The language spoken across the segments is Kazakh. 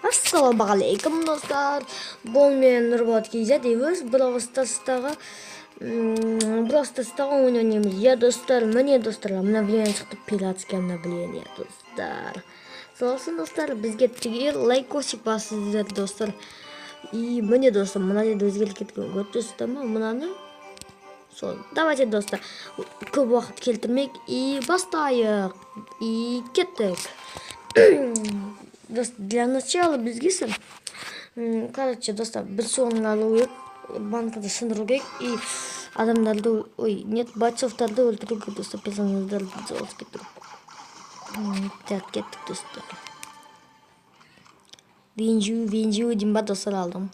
Ассалаумағалейкум, достар. Бұл мен Нұрболат KZ, өз Brawl Stars'тағы ойын ойнаймыз. Я, достар, міне, достар, обновление шықты, пиратский обновление, достар. Сосын, достар, бізге түгел лайкосик басыңыздар, достар. И міне, достар, мына жерде өзгеріп кеткен көріп ма мынаны? Сол, давайте, достар, көп уақыт келтірмейік и бастайық. И кеттік. Для начала бізге, короче, достар, бір соңын алу керек, банканы сындыру керек и адамдарды, ой, нет, бойцовтарды өлтіру керек, достар, персонаждарды жоғалтып кетіру. Так, кеттік, достар. Венжу, Венжу деймін ба, достар, алдым.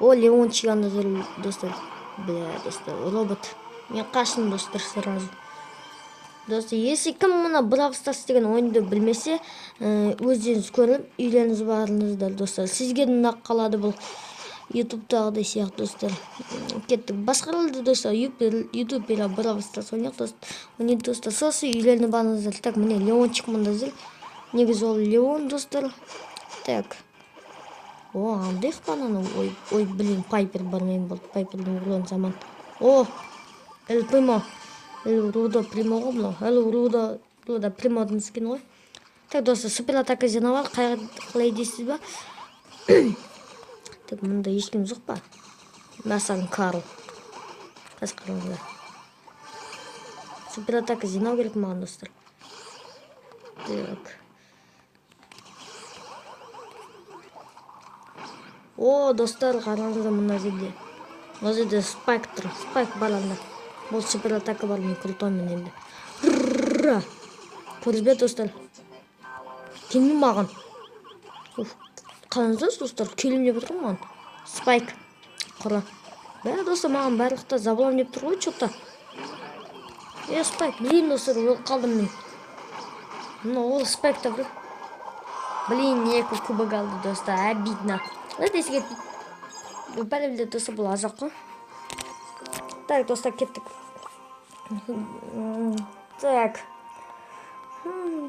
О, Леончик анда тұр, достар. Бля, достар, робот. Мен қаштым, достар, сразу. Достар, если кім мына Brawl Stars деген ойынды білмесе, өздеріңіз көріп, үйлеріңіз барыңыздар, достар. Сізге де ұнап қалады бұл ютубтағыдай сияқты, достар. Кеттік. Басқарылды, достар, ютуб Brawl Stars ойнайық, достар. Ойнайды, достар. Сосын үйлеріне барыңыздар. Так, міне Леончик мында жүр. Негізі ол Леон, достар. Так. О, андайық бананы. Ой, ой, блин, Пайпер бармайын болды. Пайпердің урон заман. О, Эль Примо. Эль Рудо Примо ғой мынау. Эль Рудо, Рудо Примодың скині ғой. Так, достар, супер атака жинап ал. Қалай дейсіз ба? Так, мында ешкім жоқ па? Мәселен, Карл. Қазір қараңыздар. Супер атака жинау керек маған, достар. Так. О, достар, қараңыздар мына жерде. Мына жерде Спайк тұр. Спайк бар анда. Бұл супер атака бар, мен крутоймын енді. Көрдіңіз бе, достар? Келмей маған. Уф, қараңыздаршы, достар, келем деп отыр маған. Спайк. Қара. Бә, достар, маған барлықта забылам деп тұр ғой, чё-то. Е, Спайк, блин, достар, өліп қалдым мен. Мына ол Спайк та бір. Блин, екі кубок алды, достар, обидно. Давайте еске бәрі біледі, достар, бұл азақ қой. Так, достар, кеттік. Так.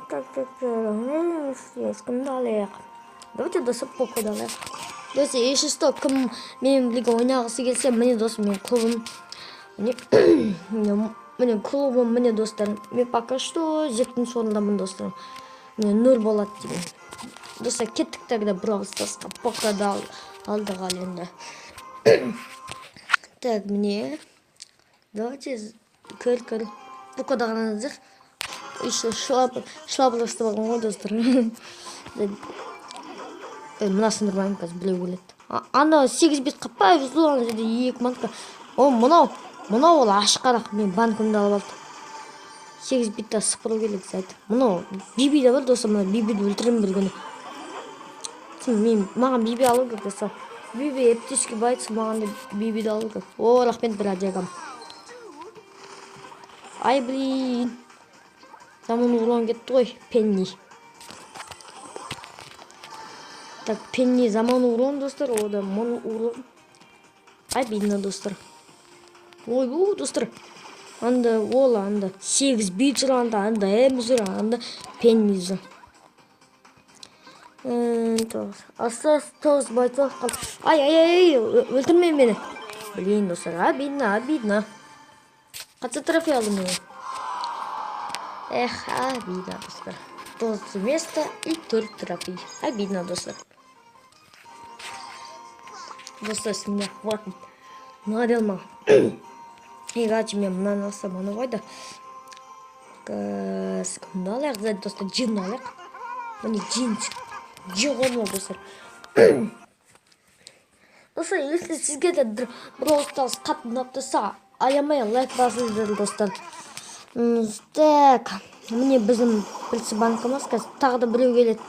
Так, так, так. Кімді алайық? Давайте, достар, Покоды алайық. Достар, если что, кім менімен бірге ойнағысы келсе, міне, достар, менің клубым. Міне клубым, міне, достар. Мен пока что жетінші орындамын, достар. Міне Нұрболат деген. Достар, кеттік тогда Brawl Starsқа. Покоды алдық ал енді. Так, міне. Давайте кір, кір. Покоды қараңыздар. Еще шлапа ұстап алған ғой, достар. Мына сындырмаймын, қазір біреу келеді. Ана 8 бет қаппай, ана жерде 2 банка. О, мынау, мынау ол ашқарақ, мен банкімді алып алды. 8 бетті сыпыру керек зат. Мынау Биби де бар, достар, мына Бибиді өлтіремін бір күні. Мен, маған Биби алу керек, достар. Биби эптический боец, маған да Бибиді алу керек. О, рахмет, бродягам. Ай, блин. Заман урон кетті ғой, Пенни. Так, Пенни заман урон, достар, о да мың урон. Обидно, достар. Ой, у, достар. Анда ол, анда 8 бит жүр, анда, анда М жүр, анда Пенни жүр. Тоғыз. Астас тоғыз бойцов қалды. Ай, ай, ай, өлтірме мені. Блин, достар, обидно, обидно. Қанша трофей алдым мен? Эх, обидно, достар. 9 место и 4 трофей. Обидно, достар. Достар, с меня хватит. Надел маған. И, короче, мен мынаны алсам, анау қайда? Кімді алайық? Сзади, достар, джин алайық. Міне джин. Джин ғой мынау, достар. Достар, если сізге де Brawl Stars қатты ұнап тұрса, аямай лайк басыңыздар, достар. Так, міне біздің бірінші банкіміз, қазір тағы да біреу келеді.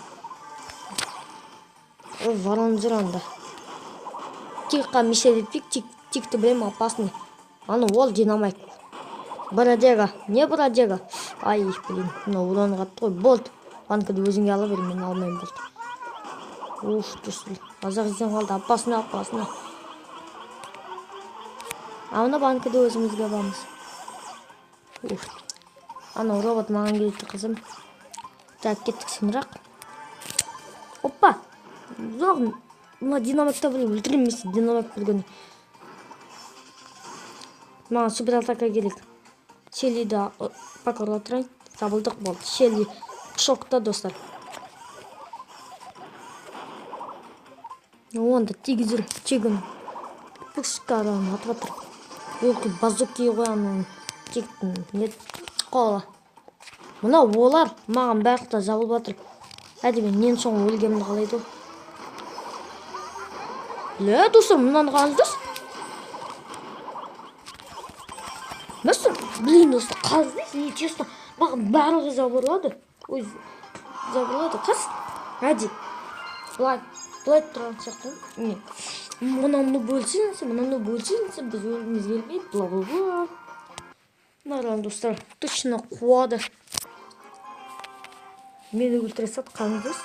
О, ворон жүр анда. Тикқа мешает етпейік, тик, тикті білемін, опасный. Аны ол динамайт. Бродяга, не бродяга? Ай, блин, мынау урон қатты ғой. Болды, банкіді өзіңе ала бер, мен алмаймын, болды. Уф, достар, азақ ізден қалды, опасно, опасно. А мына банкіді өзімізге аламыз. Уф. Анау робот маған келді, қызым. Так, кеттік сынырақ. Опа! Жоқ, мына динамикті біреу өлтіремесе, динамик білген. Маған супер атака керек. Шеллиді пока ұра тұрайын. Жабылдық болды. Шелли шокта, достар. Онда тигізір, тегін. Пушкараны атып жатыр. Ол базуки ғой ананың тектің не қолы. Мына олар маған барлықта жабылып жатыр. Әде мен нен соң өлгенімді қалайды ғой. Бля, достар, мынаны қараңыздаршы. Достар, блин, достар, қараңыздаршы, нечестно. Маған барлығы жабылады. Ой, жабылады. Қас. Әде. Былай, былай тұрған сияқты. Не. Мынаны бөлсеңіз, мынаны бөлсеңіз, біз өлгіміз келмейді, бла-бла-бла. Мынаған, достар, точно қуады. Мені өлтіре салды, қараңыздаршы.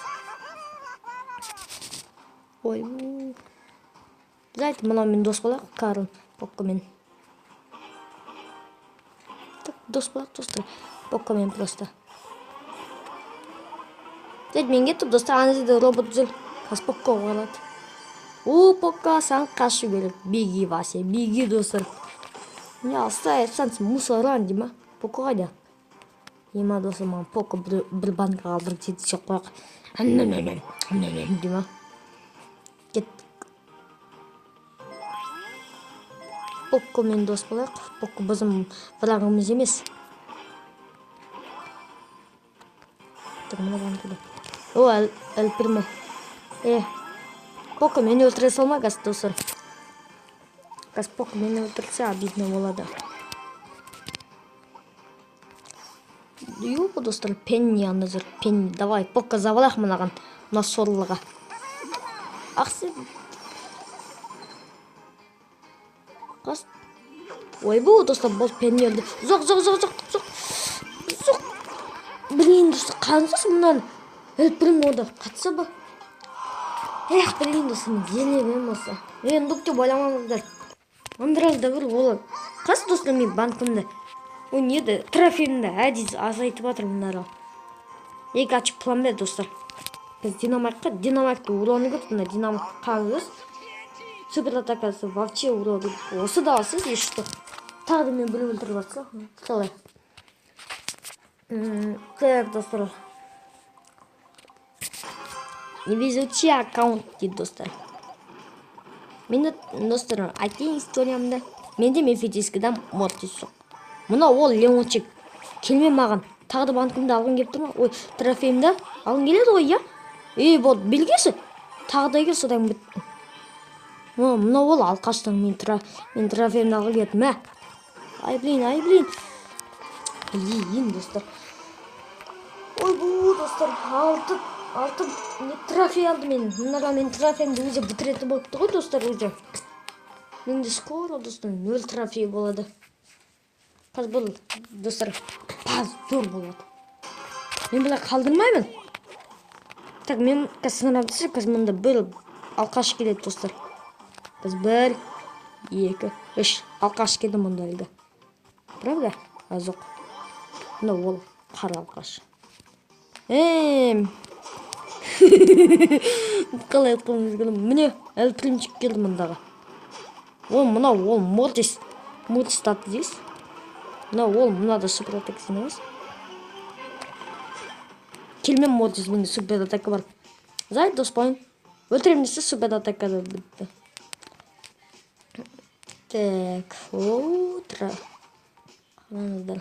Ой, Зайт, мынаумен дос болайық, Карл Поккомен. Так, дос болайық, достар. Поккомен просто. Зайт, мен кеттім, достар, ана жерде робот жүр. Қазір Покко қалады. О, Покко, саған қашу керек. Беги, Вася, беги, достар. Не, алсай, сен мусоран, дей ма? Покко қайда? Ема, достар, маған Покко бір банка қалдырып жеткізе қояйық. Дей ма? Кеттік. Поккомен дос болайық. Покко біздің врагымыз емес. Так, мына банкада. О, Эль Примо. Покко мені өлтіре салма, қазір, достар. Қазір Покко мені өлтірсе, обидно болады. Юпа, достар, Пенни анда жүр. Пенни, давай, Покко забалайық мынаған, мына сорлыға. Ақсы. Қас. Ойбу, достар, бұл Пенни өлді. Жоқ, жоқ, жоқ, жоқ, жоқ. Жоқ. Блин, достар, қансыз мынаны. Эль Примода қатса ба? Эх, блин, достар, мен жеңемін осы. Мен нүк деп ойламаңыздар. Андыралда бір олар. Қас, достар, мен банкымды. О, не еді? Трофейімді әдейі азайтып жатыр мынары. Екі ашып план бер, достар. Біз динамайтқа, динамайтты уроны көп, мына динамайт қараңыз. Супер атакасы вообще уроны көп. Осы да алсыз, если что. Тағы да мен біреу өлтіріп жатса, солай. Так, достар. Невезучий аккаунт дейді, достар. Менде, достар, айтайын историямды. Менде мефидискідан Мортис жоқ. Мына ол Леончик. Келме маған. Тағы да банкымды алғым келіп тұр ма? Ой, трофейімді алғым келеді ғой, иә? Ей, болды, белгісі. Тағы да кел, содан біттім. Мына ол алқаштан мен трофейімді алғым келеді. Мә. Ай, блин, ай, блин. Блин, достар. Ой, бұл, достар, алты не трофей алды мен. Мынаға мен трофейімді өзі бітіретін болыпты ғой, достар, уже. Менде скоро, достар, 0 трофей болады. Қазір бұл, достар, позор болады. Мен бұлай қалдырмаймын. Так, мен қазір сынап түсіп, қазір мында бір алқаш келеді, достар. Біз 1, 2, 3 алқаш келді мында әлгі. Правда? А, жоқ. Мына ол қара алқаш. Қалай айтқанымыз келді. Міне, Эль Примчик келді мындағы. О, мынау ол Мортис. Мортис таты дейсіз. Мынау ол, мына да супер атака емес. Келмем Мортис, менде супер атака бар. Зай, дос болайын. Өлтіремін десе супер атака да бітті. Так, утро. Қараңыздар.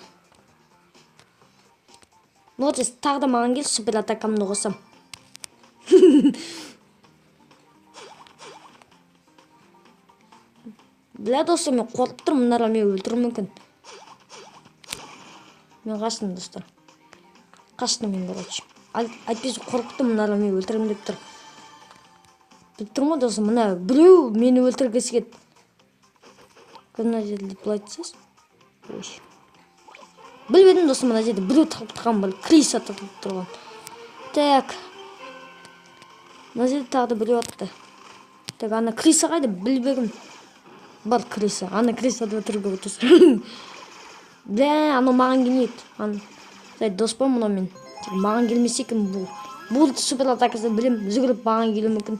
Мортис, тағы да маған кел, супер атакамды қосам. Бля, достар, мен қорқып тұрмын, мыналар мені өлтіруі мүмкін. Мен қаштым, достар. Қаштым мен, короче. Әйтпесе қорқып тұрмын, мыналар мені өлтіремін деп тұр. Біліп тұрмын ғой, достар, мына біреу мені өлтіргісі келді. Мына жерде былай айтсаңыз. Ой. Білмедім, достар, мына жерде біреу тығылып тұрған бір криса тығылып тұрған. Так. Мына жерде тағы да біреу атты. Так, ана криса қайда? Білмедім. Бар криса. Ана крисада өлтіруге болады, достар. Бля, анау маған келмейді. Ана, дос па мынау мен? Тек маған келмесе екен бұл. Бұл супер атакасы білем, жүгіріп маған келуі мүмкін.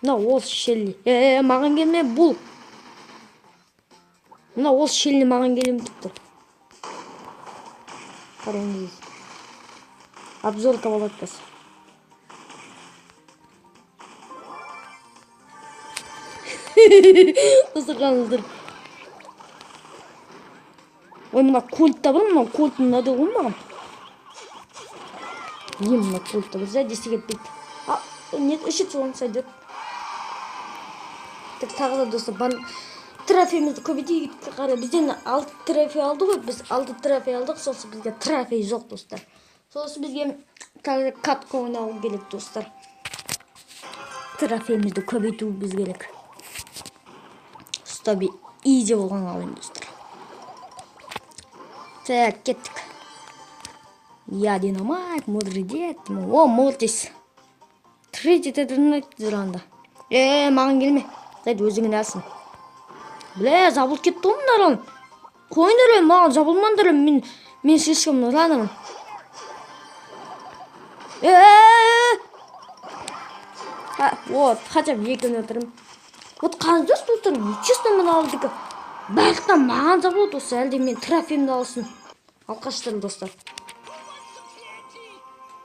Мына ол Шелли. Маған келме, бұл. Мына ол Шелли маған келуі мүмкін тұр. Қараңыз. Обзорка болады қазір. Достар, қараңыздар. Ой, мына кольт та бар, мына кольт ұнады ғой маған. Не, мына кольт та бар, сзади кетпейді. А, нет, үш он сойдет. Так, тағы да достар, трофейімізді көбейтейік. Қара, бізден 6 трофей алды ғой, біз 6 трофей алдық, сосын бізге трофей жоқ, достар. Сосын бізге тағы катка ойнау керек, достар. Трофейімізді көбейтуіміз керек. Чтобы изи болған алайын, достар. Так, кеттік. Я Динамайк, мудрый дед. О, Мортис. Третий жүр. Маған келме. Зайд, өзің кінәлісің. Бля, жабылып кетті ғой мыналар. Қойыңдар, маған жабылмаңдар, мен слишком ранымын. Вот, хотя бы екіні өлтірдім. Вот қараңыздаршы, достар, честно, мыналардікі барлықтан маған жабылады осы, әлде мен трофейімді алсын. Алқаштар, достар.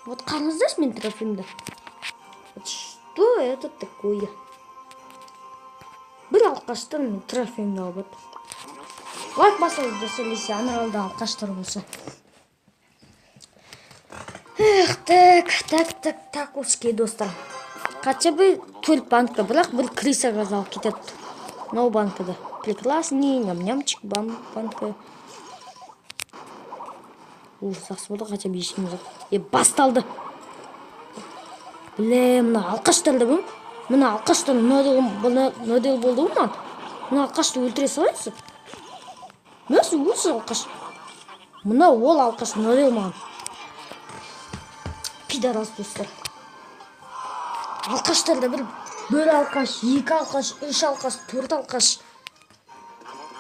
Вот қараңыздаршы мен трофейімді. Вот что это такое? Бір алқаштар мен трофейімді алып отыр. Лайк басыңыз, достар, если аналарда алқаштар болса. Эх, так, так, так, так, узкий, достар. Хотя бы 4 банка, бірақ бір крыса алып кетеді. Мынау банкада. Прекрасный, ням-нямчик банка. Ух, жақсы болды, хотя бы ешкім жоқ. Басталды. Біле, мына алқаштар да бұл. Мына алқаштар мынау болды ғой маған. Мына алқашты өлтіре салайыншы. Мәсі, өлсін алқаш. Мына ол алқаш мынау маған. Пидорас, достар. Алқаштар да бір алқаш, 2 алқаш, 3 алқаш, 4 алқаш.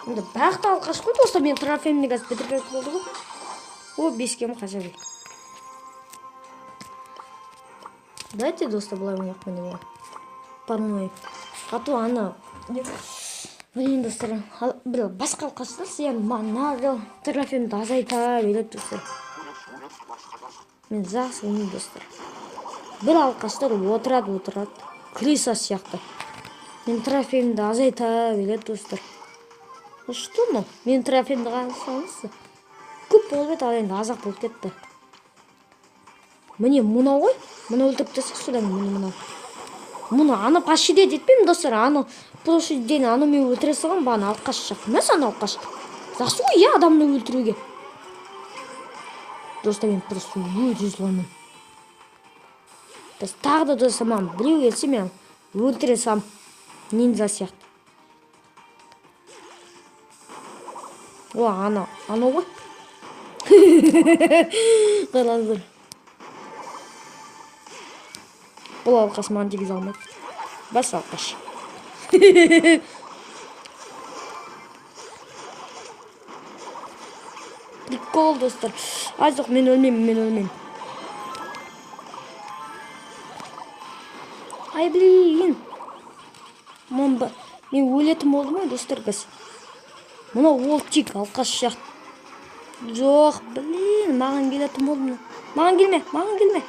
Енді бақты алқаш қой, достар, мен трофейімді қазір бітірген болды ғой. О, 5-ке хотя бы. Давайте, достар, былай ойнайық міне былай. Парной. А то ана. Блин, достар, бір басқа алқаштар сен маған трофейімді азайта береді, достар. Мен жақсы ойнаймын, достар. Бір алқаштар отырады, отырады. Крыса сияқты. Мен трофейімді азайта береді, достар. Что мынау? Мен трофейімді қарасаңызшы. Көп болып еді, ал енді аз-ақ болып кетті. Міне мынау ғой. Мұны өлтіріп тастайық, содан кейін міне мынау. Мұны аны пощадить етпеймін, достар. Аны прошлый день аны мен өлтіре салғанмын, бағана алқаш шақ. Мәс аны алқаш. Жақсы ғой, иә, адамды өлтіруге. Достар, мен просто өте злоймын. Біз тағы да, достар, маған біреу келсе, мен өлтіре саламын. Ниндзя сияқты. О, ана, анау ғой. Қараңыздар. Бұл алқаш маған тигізе алмайды. Бас алқаш. Прикол, достар. Ай, жоқ, мен өлмеймін, мен өлмеймін. Ай, блин. Мен өлетін болдым ғой, достар, қазір. Мынау ол тик алқаш сияқты. Жоқ, блин, маған келетін болдым. Маған келме, маған келме.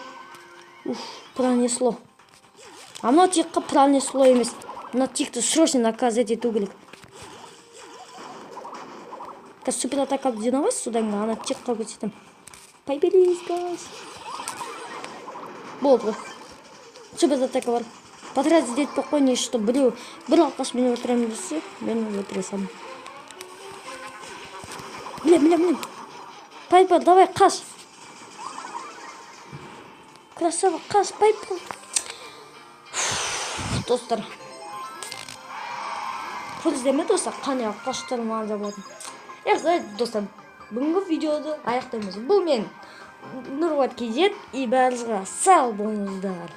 Уф, пронесло. А мынау тикқа пронесло емес. Мына тикті срочно наказать ету керек. Қазір супер атака жинамайсыз, содан кейін ана тикқа көрсетемін. Появились, guys. Болды ғой. Супер атака бар. Потратить етпей қой, не что біреу бір алқаш мені өлтіремін десе, мен өлтіре саламын. Міне, міне, міне. Пайпер, давай, қаш. Красава, қаш, Пайпер. Достар. Көрдіңіздер ме, достар, қандай алқаштар маған жабылатын. Эх, достар, бүгінгі видеоды аяқтаймыз. Бұл мен Нұрбат KZ, и бәріңізге сау болыңыздар.